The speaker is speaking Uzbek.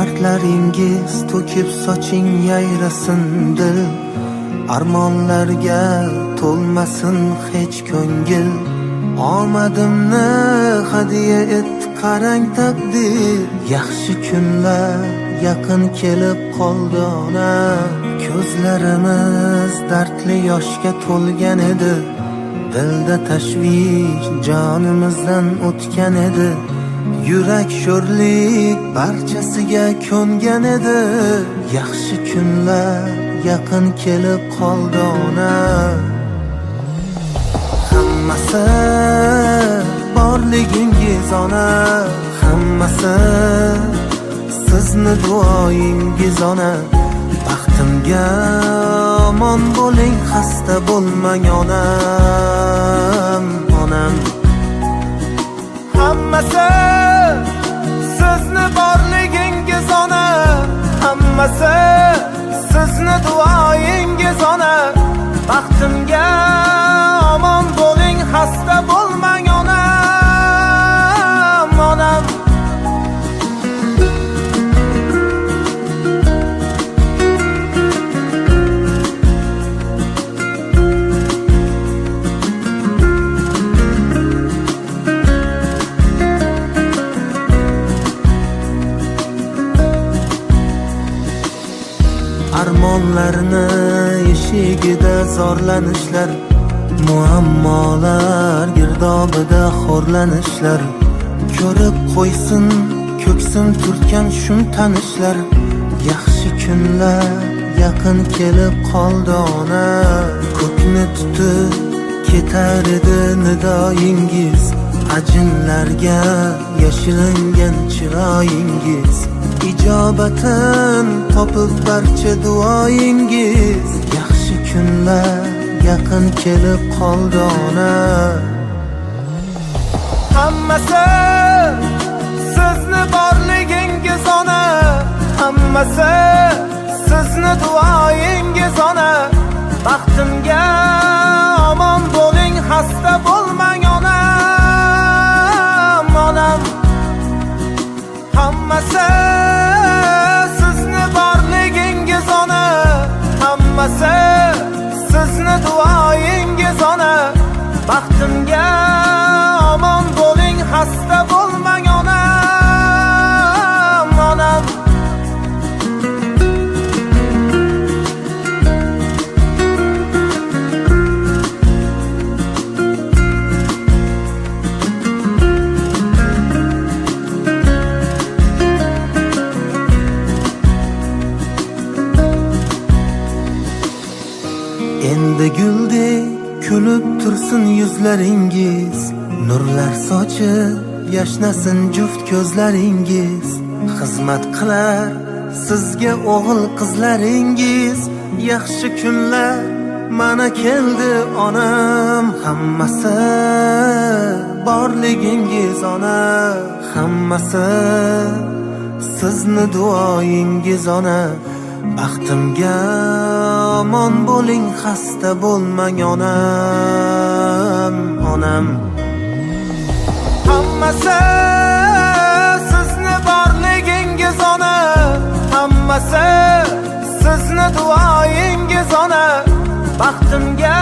Dardlaringiz to'kib soching yayrasin dil, armonlarga to'lmasin hech ko'ngil. Omadimni hadya et qarang taqdir, yaxshi kunlar yaqin kelib qoldi ona. Ko'zlarimiz dardli yoshga to'lgan edi, dilda tashvish jonimizdan o'tgan edi. Yurak sho'rlik barchasiga ko'ngan edi, yaxshi kunlar yaqin kelib qoldi ona. Hammasi borligingiz ona, hammasi sizni duoyingiz ona. Baxtimga omon bo'ling, xasta bo'lmang onam, onam. Hammasi sizni borligingiz ona, hammasi sizni duoyingiz ona. Baxtimga omon bo'ling, xasta bo'lmang onam, onam. Armonlarni eshigida zorlanishlar, muammolar girdobida xo'rlanishlar. Ko'rib qo'ysin ko'ksim turtgan shum tanishlar, yaxshi kunlar yaqin kelib qoldi ona. Ko'kni tutib ketar edi nidoyingiz, ajinlarga yashiringan chiroyingiz. Ijobatin topib barcha duoyingiz, yaxshi kunlar yaqin kelib qoldi ona. Hammasi sizni borligingiz ona, hammasi sizni duoyingiz ona. Baxtimga omon bo'ling, xasta bo'lmang onam, onam. Hammasi sizni borligingiz ona, hammasi sizni duoyingiz ona. Baxtimga omon bo'ling, xasta bo'lmang onam, onam. Endi guldek kulib tursin yuzlaringiz, nurlar sochib yashnasin juft ko'zlaringiz. Xizmat qilar sizga o'g'il qizlaringiz, yaxshi kunlar mana keldi onam. Hammasi borligingiz ona, hammasi sizni duoyingiz ona. Baxtimga omon bo'ling, xasta bo'lmang onam, onam. Hammasi sizni borligingiz ona, hammasi sizni duoyingiz ona. Baxtimga